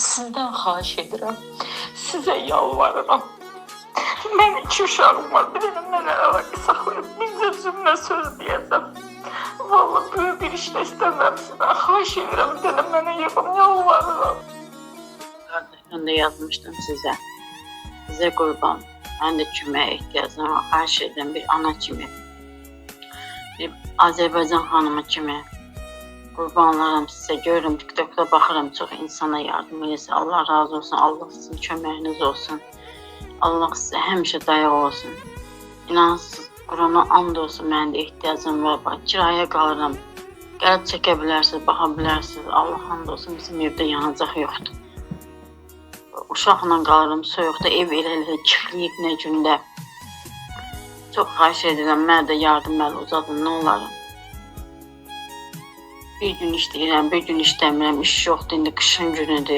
Sizdən xahiş edirəm. Sizə yalvarıram. Mən iki uşağım var. Bir dənə mənə əlaqə saxlayıb. Bir də üzümlə söz deyəsəm. Vallahi böyük bir iş də istəmirəm sizdən. Xahiş edirəm, bir dənə mənə yığın, yalvarıram. Qardaşım da yazmışdım sizə. Sizə qurban. Mən də köməyə ehtiyacım var. Xahiş edirəm bir ana kimi. Bir Azərbaycan xanımı kimi. Qurbanlarım sizə görürüm, TikTokda baxıram, çox insana yardım edirsə. Allah razı olsun, Allah sizin köməyiniz olsun. Allah sizə həmişə dayaq olsun. İnansız, Qurana and olsun, mənim də ehtiyacım var. Bax, kirayə qalıram. Gəlib çəkə bilərsiniz, baxa bilərsiniz. Allah and olsun, bizim evdə yanacaq yoxdur. Uşaqla qalıram, soyuqda ev elə-elə kifliyib nə gündə. Çox xahiş edirəm, mənə də yardım əli uzadın, nə olar. Bir gün işləyirəm, bir gün işləmirəm, iş yoxdur, indi qışın günüdür.